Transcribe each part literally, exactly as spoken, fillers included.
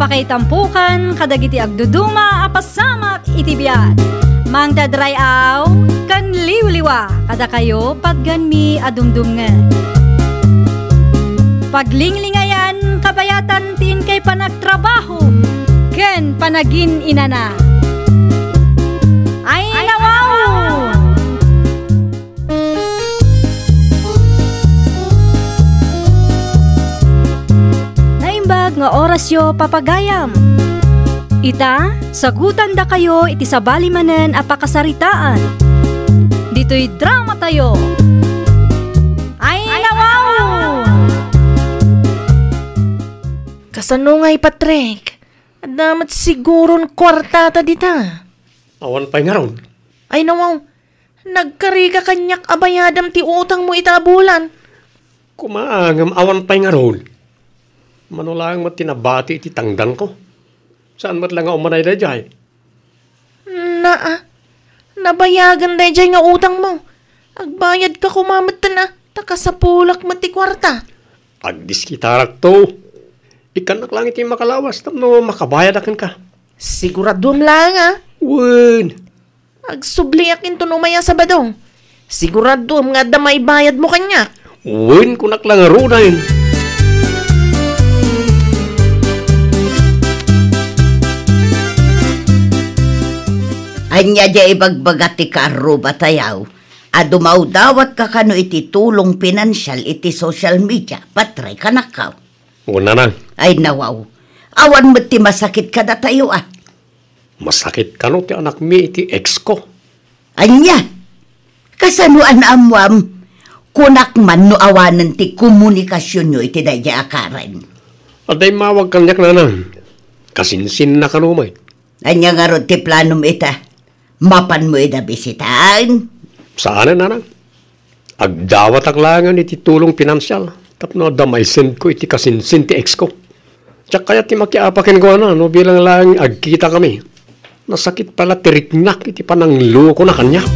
Pakaitampokan kadagiti agduduma a pasamak iti biag. Mangted ray-aw ken liwliwa kadakayo patganmi a dumdumngeg. Paglinglingayan kabayatan ti inkay panagtrabaho ken panagin-inana. Ay, nawaw! Naimbag nga orasyo, papagayam. Ita, sagutandakayo iti sabali manen a pakasaritaan. Ditoy dramatayo. Ay, nawaw! Kasano ngay, Patrick? Adda met siguron kuartata dita. Awan pay ngarud. Ay, nawaw. Nagkarika kaniak a bayadam ti utangmo ita a bulan. Koma, ngem awan pay ngarud. Mano laeng met ti nabati iti tangdanko. Saan met la nga umanay daydiay? Naa, nabayagan daydiay nga utangmo. Agbayadka koma metten a, ta kasapulak met ti kuarta. Agdiskitarakto. Ikkannak laeng iti makalawas tapno makabayadak kenka. Siguraduem laeng a? Wen. Agsubliak inton umay a Sabado. Siguraduem nga adda maibayadmo kaniak. Wen, kunak la ngaruden. Ania diay ibagbaga ti kaarrubatayaw a dumawdawatka kano iti tulong pinansial iti social media, Patray, kanakkaw? Wen, nanang. Ay, nawaw. Awan met ti masakit kadatayo, a. Masakit kano ti anakmi iti ex-ko. Ania? Kasano a naammuam? Kunak man no awanen ti komunikasionyo iti daydiay a Karen. Adda immawag kaniak, nanang. Kasinsinna kano met. Ania ngarud ti planom ita? Mapanmo ida bisitaen? Saanen, nanang. Agdawatak laengen iti tulong pinansial tapno adda maisendko iti kasinsin ti ex-ko. Diak kayat ti makiapa kenkuana no bilang laeng agkitakami. Nasakit pay la ti riknak iti pananglukona kaniak.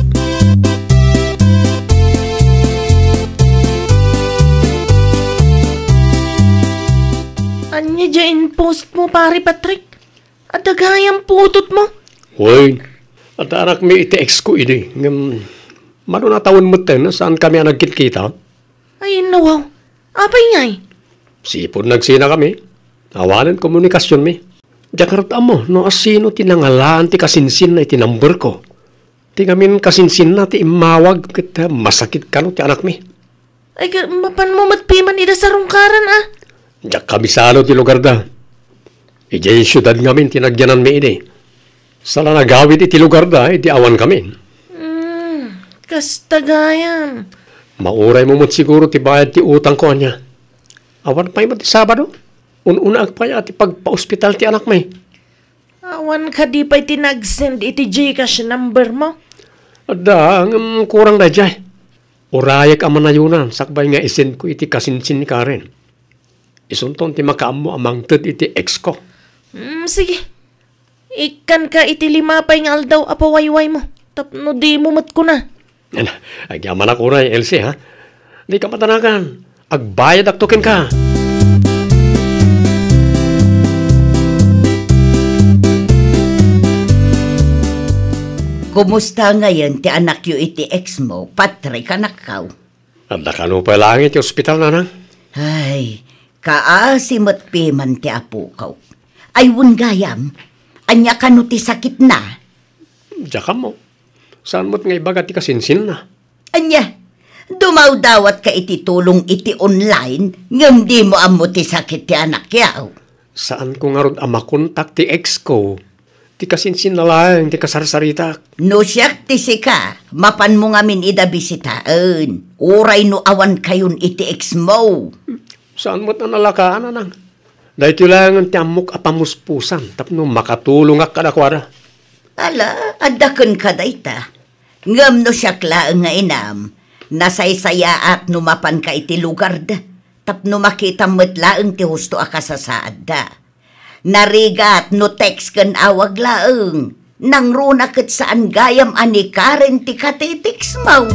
Ania diay in-postmo, Pare Patrick? Adda gayam putotmo? Wen, adda anakmi iti ex-ko idi, ngem mano natawen metten a saankami a nagkitkita? Ay, nawaw. Apay ngay? Sipud nagsinakami. Awanen komunikasionmi. Diak ngarud ammo no asino ti nangalaan ti kasinsinna iti numberko. Ti ngamin kasinsinna ti immawag ket masakit kano ti anakmi. Ay, ka-, mapanmo met piman ida sarungkaran, a? Diak kabisado ti lugarda. Idiay siudad ngamin ti nagyananmi idi. Saan a nagawid iti lugarda, idi awankami. Hmm, kasta gayam. Mauraymo met siguro ti bayad ti utangko, ania? Awan pay met ti Sabado. Un-unaak pay a ti pagpaospital ti anakmi. Awan kadi pay ti nag-send iti GCash numbermo? Adda, ngem kurang daydiay. Urayek a manayonan sakbay nga isendko iti kasinsin ni Karen. Isunton ti makaammo a mangted iti ex-ko. Hmm, sige. Ikkanka iti lima pay nga aldaw a pawaywaymo tapno dimo met kuna. Agyamanak unay, Elsie, ha? Dika madanagan. Agbayadakto kenka. Kumusta ngayen ti anakyo iti ex mo, Patrick, anakkaw? Adda kano pay laeng iti ospital, nanang? Ay, kaasi met piman ti apokaw. Ay, wen gayam, ania kano ti sakitna? Diak ammo. Saan met nga ibaga ti kasinsinna? Ania, dumawdawatka iti tulong iti online, ngem dimo ammo ti sakit ti anakyaw? Saanko ngarud a makontak ti ex ko. Ti kasinsinna laeng ti kasarsaritak. No siak ti sika, mapanmo ngamin ida bisitaen, uray no awankayon iti ex mo. Saan met a nalakaan, nanang? Daytoy laengen ti ammok a pamuspusan tapno makatulongak kadakuada. Ala, adda kenka dayta. Ngem no siak laeng nga inam, nasaysayaat no mapanka iti lugarda, tapno makitam met laeng ti husto a kasasaadda. Narigat no text ken awag laeng, nangruna ket saan gayam a ni Karen ti katitext mo.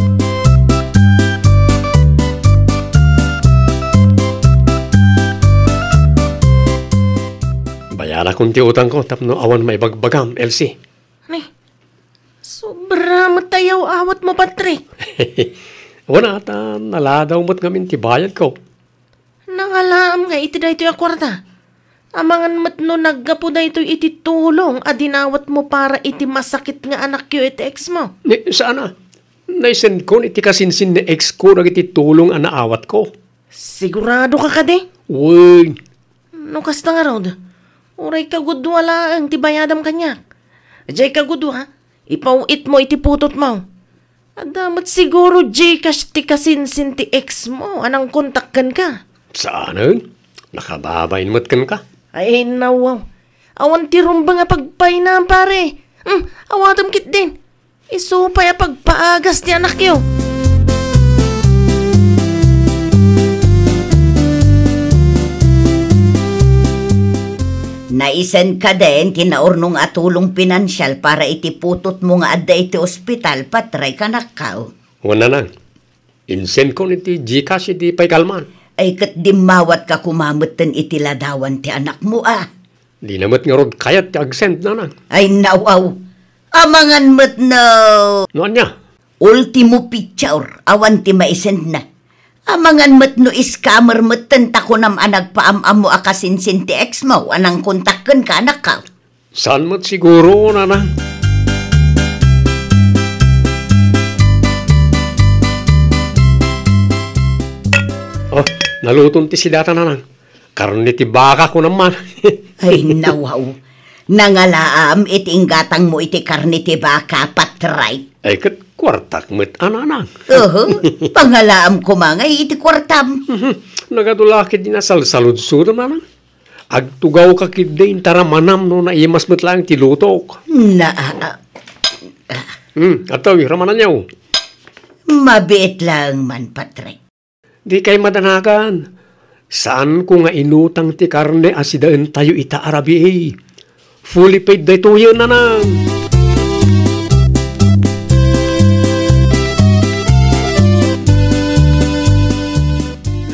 Dakun ti utangko tapno awan maibagbagam, Elsie. Ni, sobra met ti yaw-awatmo, Patrick. Wen, ata naladaw met ngamin ti bayadko. Nangalaam nga iti daytoy a kuarta. Amangan met no naggapu daytoy iti tulong a dinawatmo para iti masakit nga anakyo iti ex mo. Ni, saan a? Naisendkon iti kasinsin ni ex ko dagiti tulong a naawatko. Sigurado ka kadi? Wen. No kasta ngarud, uray kagudua laeng ti bayadam kaniak. Diay kagudua, ipaw-itmo iti putotmo. Adda met siguro Gcash ti kasinsin ti ex mo a nangkontak kenka. Saanen? Nakababain met kenka. Ay, nawaw. Awan ti rumbeng a pagpainam, pare. Hmm, awatem ketdin. Isu pay a pagpaagas ti anakyo. Naisend ka den ti naurnong a tulong pinansial para iti putotmo nga adda iti ospital, Patrick, anakko? Wen, nanang. Insendkon iti Gcash iti paikalman. Ay, ket dimmawat ka koma metten iti ladawan ti anakmo, a? Dina met ngarud kayat ti agsend, nanang. Ay, nawaw. Amangan met no No ania? Ultimo picture, awan ti maisendna. Amangan met no scammer metten ta kunam a nagpaam-ammo a kasinsin ti ex mo a nangkontak kenka, anakko. Saan met siguro, nanang? Oh, naluton ti sidata, nanang. Karne ti baka, kunam man. Ay, nawaw. Nangalaam iti inggatangmo iti karne ti baka, Patrick. Ay, ket kuartak met a, nanang. Oho, pangalaam koma ngay iti kuartam. Mhm. Nagadu la ketdi a salsaludsodem, nanang. Agtugawka ketdi inta ramanam no naimas met laeng ti lutok. Na, ah, ah. Hmm, atoy, ramananyo. Mabiit laeng man, Patrick. Dikay madanagan. Saanko nga inutang ti karne a sidaentayo ita a rabii. Fully paid daytoyen, nanang.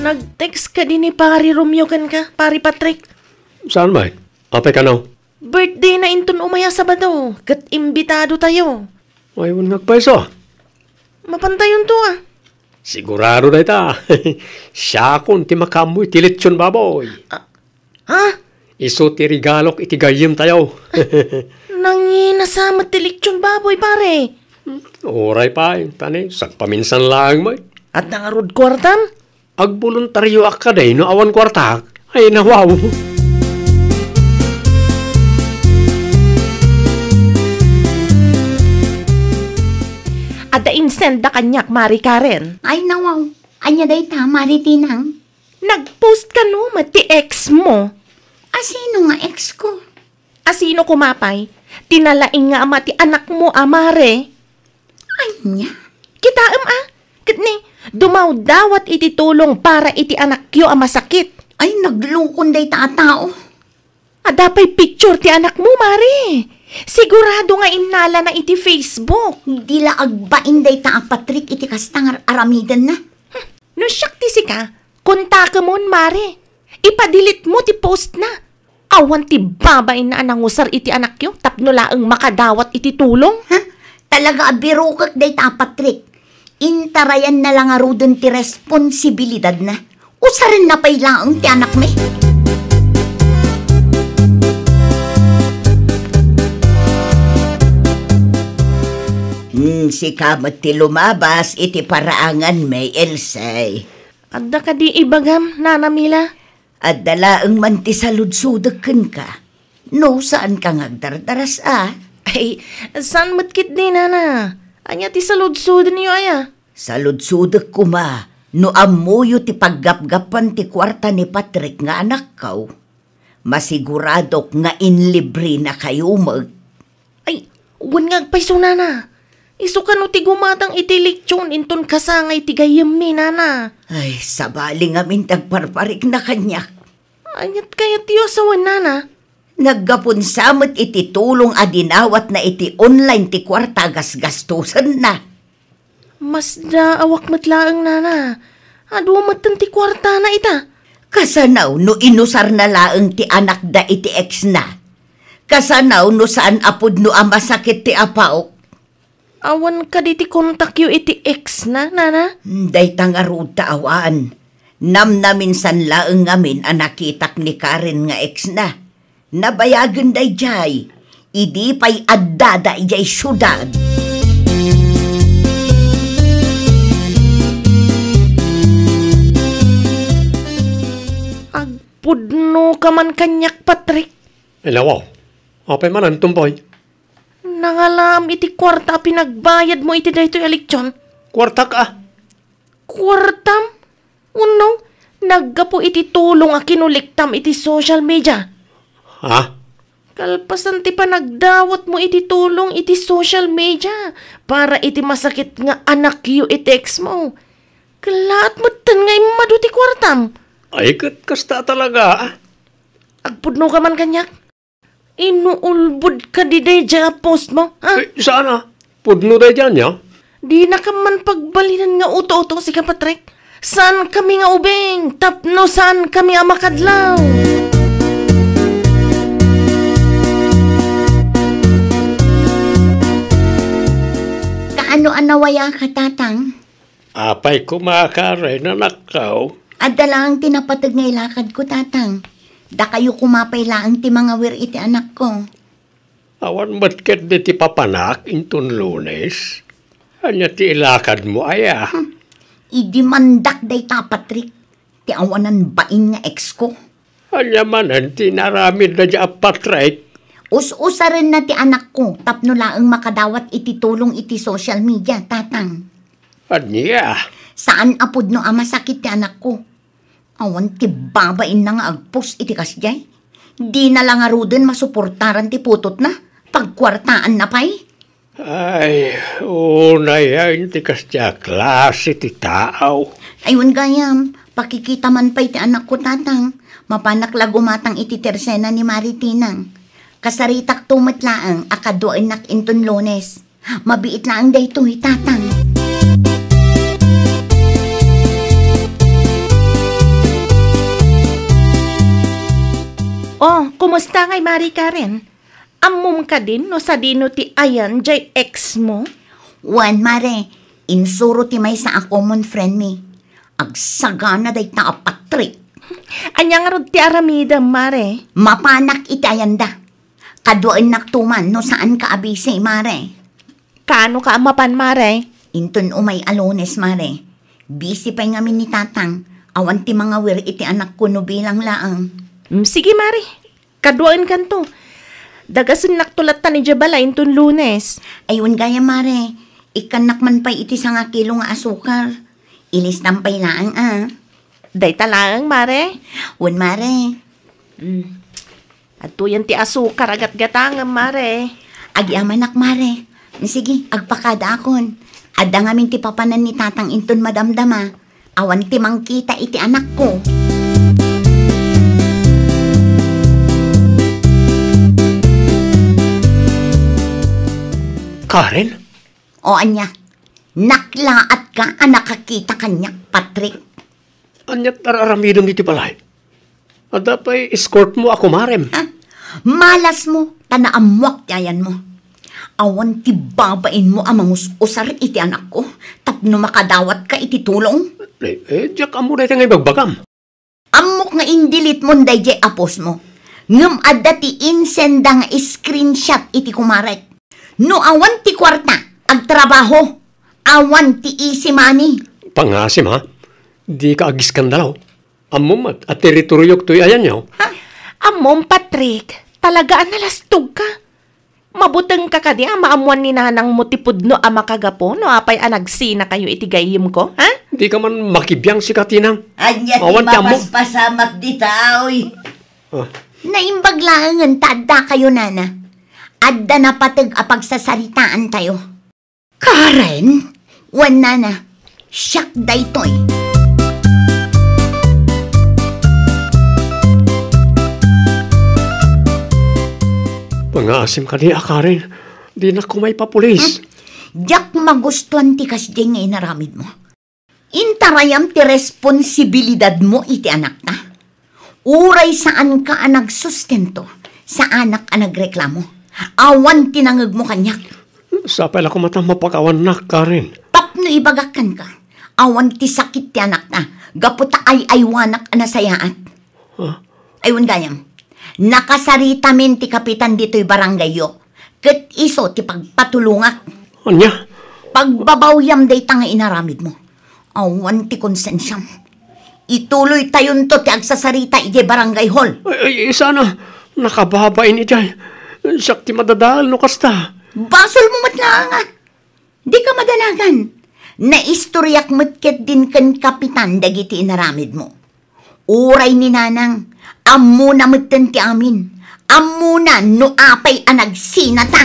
Nag-text kadi ni Pari Romeo kenka, Pari Patrick? Saan met? Apay kano? Birthday na inton umay a Sabado, ket imbitadotayo. Ay, wen nga agpayso. Mapantayonto, a. Sigurado dayta. Siakon ti makaammo iti lechon baboy. Ah, ha? Isu ti regalok iti gayyemtayo. Nangina sa met ti lechon baboy, pare. Uray pay, ta ni, sagpaminsan laeng met. Adda ngarud kuartam? Agboluntarioak kadi no awan kuartak. Ay, nawaw. Adda insenda kaniak, Mari Karen. Ay, nawaw. Ania dayta, Mari Tinang? Nag-post kano met ti ex mo? Asino nga ex ko? Asino koma pay? Ti nalaing nga ama ti anakmo a, Mare. Ania? Kitaem a, ket ni, dumawdawat iti tulong para iti anakyo a masakit. Ay, naglukon dayta a tao. Adda pay picture ti anakmo, Mare. Sigurado nga innalana iti Facebook. Di la agbain dayta a Patrick iti kasta nga ar-aramidenna. Hmm, no siak ti sika, kontakemon, Mare. Ipa-delete mo ti post na. Awan ti babain a nangusar iti anakyo tapno laeng makadawat iti tulong? Ha? Talaga a birukek dayta a Patrick. Intarayanna la ngaruden ti responsibilidadna. Usarenna pay laeng ti anakmi. Hmm, sika met ti lumabas iti paraanganmi, Else. Adda kadi ibagam, Nana Mila? Adda laeng man ti saludsodek kenka. No, saanka nga agdardaras a? Ay, saan met ketdi, Nana? Ania ti saludsodenyo aya? Saludsodek koma no ammoyo ti paggapgapan ti kuarta ni Patrick nga anakko. Masiguradok nga inlibrenakayo met. Ay, wen nga agpayso, Nana. Isu kano ti gumatang iti lechon inton kasangay ti gayyemmi, Nana? Ay, sabali ngamin ti agparparikna kaniak. Aniat kayatyo a sawen, Nana? Naggapon sa met iti tulong a dinawatna iti online ti kuarta a gasgastosenna. Masdaawak met laeng, Nana. Adu metten ti kuartana ita. Kasano no inusarna laeng ti anakda iti exna? Kasano no saan a pudno a masakit ti apaok? Awan kadi ti kontakyo iti ex na, nana? Dayta ngarud ta awan. Namnaminsan laeng ngamin a nakitak ni Karen nga ex na. Nabayagen dayjay, idi pay addada idiay siudad. Agpudno ka man kaniak, Patrick. Ay, nawaw. Apay manen, Tumpoy? Nangalam iti kuarta a pinagbayad mo iti daytoy a leksyon. Kuartak a? Kuartam? Wenno, naggapu iti tulong a kinulektam iti social media. Ha? Kalpasan ti panagdawat mo iti tulong iti social media para iti masakit nga anakyo iti ex mo. Kellaat metten nga immadu ti kuartam. Ay, ket kasta talaga, ah. Agpudno ka man kaniak? Inuulbod ka di daydiay a post mo, ha? Eh, saan a? Pudno daydiay ania? Dinaka man pagbalinen nga uto-uto, sika, Patrick. Saan kami nga ubing, tapno saan kami a makadlaw. Kaano a nawaya ka, Tatang? Apay koma, Karen, anakko? Adda laeng ti napateg nga ilakadko, Tatang. Dakayo koma pay laeng ti mangawir iti anakko. Awan met ketdi ti papanak inton Lunes? Ania ti ilakadmo aya? Hmm. Idi mandak dayta, Patrick, ti awanan bain nga ex ko. Ania manen ti inaramidna dayta a Patrick? Us-usarenna ti anakko tapno laeng makadawat iti tulong iti social media, Tatang. Ania? Saan a pudno a masakit ti anakko. Awan ti babainna nga agpost iti kasdiay. Dina la ngaruden masuportaran ti putotna. Pagkuartaanna pay. Ay, unay a iti kasdiay a klase ti tao. Ay, wen gayam, pakikita man pay ti anakko, Tatang. Mapanak la gumatang iti tersena ni Mari Tinang. Kasaritakto met laeng a kaduaennak inton Lunes. Mabiit laeng daytoy, Tatang. Oh, kumusta ngay, Mari Karen? Ammom kadin no sadino ti ayan jay ex mo? Wen, Mare, insuro ti maysa a common friend mi. Agsagana dayta a Patrick. Ania ngarud ti aramidem, Mare? Mapanak iti ayanda. Kaduaennakto man no saanka a busy, Mare. Kaano ka a mapan, Mare? Inton umay a Lunes, Mare. Busy pay ngamin ni Tatang. Awan ti mangawir iti anakko no bilang laeng. Mm, sige, Mare. Kaduaenkanto. Dagasennakto latta idiay balay inton Lunes. Ay, wen gayam, Mare. Ikkannak man pay iti sangakilo nga asukar. Ilistam pay laeng, a. Dayta laeng, Mare? Wen, Mare. Mm. Adtoyen ti asukar a gatgatangem, Mare. Agyamanak, Mare. Sige, agpakadaakon. Adda ngamin ti papanan ni Tatang inton madamdama. Awan ti mangkita iti anakko. Karen? O ania? Naklaatka a nakakita kaniak, Patrick? Ania ti ar-aramidem iti balay? Adda pay escortmo a kumarem. Ha? Malasmo, ta naammoak ti ayanmo. Awan ti babainmo a mangus-usar iti anakko tapno makadawatka iti tulong? Eh, eh, diak ammo dayta nga ibagbagam. Ammok nga indelete mon daydiay a postmo. Ngem adda ti insenda nga screenshot iti kumarek. No awan ti kuarta, agtrabaho. Awan ti easy money. Pangasim, ha? Dika agiskandalo. Ammom met a teritoriok toy ayanyo? Ha? Ammom, Patrick, talaga a nalastogka. Mabutengka kadi a maammuan ni nanangmo ti pudno a makagapu no apay a nagsinakayo iti gayyemko, ha? Dika man makibiang, sika, Tinang. Ania ti awan ti ammo. Mapaspasamak dita, oy? Ah. Naimbag laengen ta addakayo, nana. Adda napateg a pagsasaritaantayo. Karen? Wen, nana, siak daytoy. Pangasim kadi a, Karen. Dinak koma ipapulis. Hmm? Diak magustuan ti kasdiay nga inaramidmo. Intarayam ti responsibilidadmo iti anakta. Uray saanka a nagsustento, Saanak a nagreklamo. Awan ti nangngegmo kaniak. Sapay la koma ta mapakawannak, Karen. Tapno ibagak kenka, awan ti sakit ti anakna gapu ta ay-aywanak a nasayaat. Ha? Ay, wen gayam, nakasaritamin ti kapitan ditoy barangayyo, ket isu ti pagpatulongak. Ania? Pagbabawyam dayta nga inaramidmo. Awan ti konsensiam. Ituloytayonto ti agsasarita idiay barangay hall. Ay, ay, sana, nakababain idiay. Siak ti madadael no kasta. Basolmo met laeng a. Dika madanagan. Naistoriak met ketdin ken kapitan dagiti inaramidmo. Uray ni Nanang, ammona metten ti amin. Ammona no apay a nagsinata.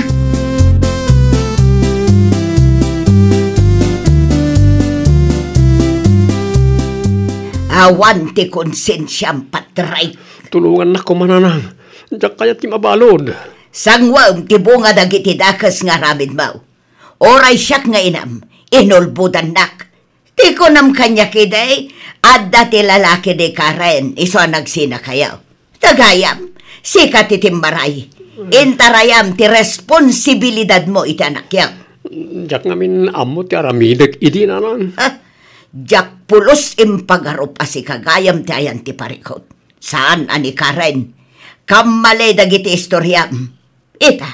Awan ti konsensiam, Patrick. Tulongannak koma, Nanang. Diak kayat ti mabalud. Sanguem ti bunga dagiti dakes nga aramidmo. Uray siak nga inam, inulbodannak. Ti kunam kaniak idi, adda ti lalaki ni Karen, isu a nagsinakayo. Ta gayam, sika ti timmaray. Intarayam ti responsibilidadmo iti anakyo. Diak ngamin ammo ti aramidek idi, Nanang. Ha? Diak pulos impagarup a sika gayam ti ayan ti parikut. Saan a ni Karen. Kammali dagiti istoriam. Ita,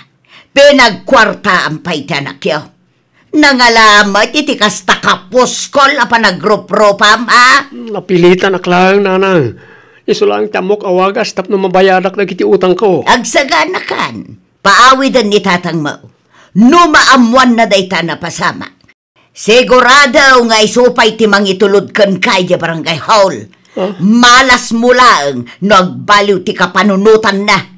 pinagkuartaam pay ti anakyo. Nangala met iti kasta kapuskol a panagruprupam, a? Napilitanak laeng, Nanang. Isu laeng ti ammok a wagas tapno mabayadak dagiti utangko. Agsaganakan, paawiden ni tatangmo. No maammoanna dayta a napasamak, sigurado nga isu pay ti mangitulod kenka idiay barangay hall. Ah? Malasmo laeng no agbaliw ti kapanunotanna.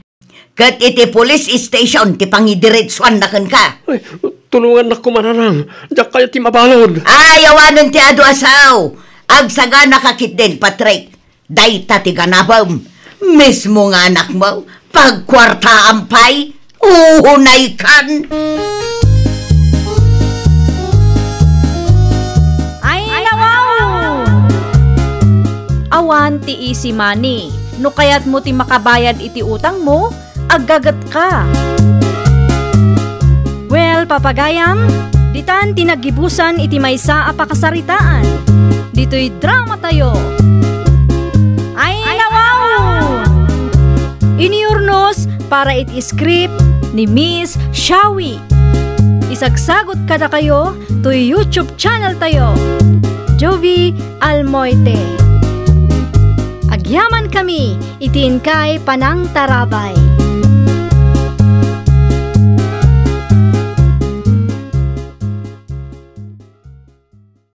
Ket iti police station ti pangidiretsuanna kenka. Ay, tulongannak koma, Nanang. Diak kayat ti mabalud. Ay, awanen ti adu a sao. Agsaganaka ketdin, Patrick. Dayta ti ganabem. Mismo nga anakmo, pagkuartaam pay. Uunaykan. Ay, nawaw! Awan ti easy money. No kayatmo ti makabayad iti utangmo, aggagetka. Well, papagayam, ditan ti naggibusan iti maysa a pakasaritaan. Ditoy dramatayo. Ay, nawaw! Inurnos para iti script ni Miss Shawi. Isagsagot kadakayo toy YouTube channel tayo, Jovie Almoite. Agyamankami iti inkay panangtarabay.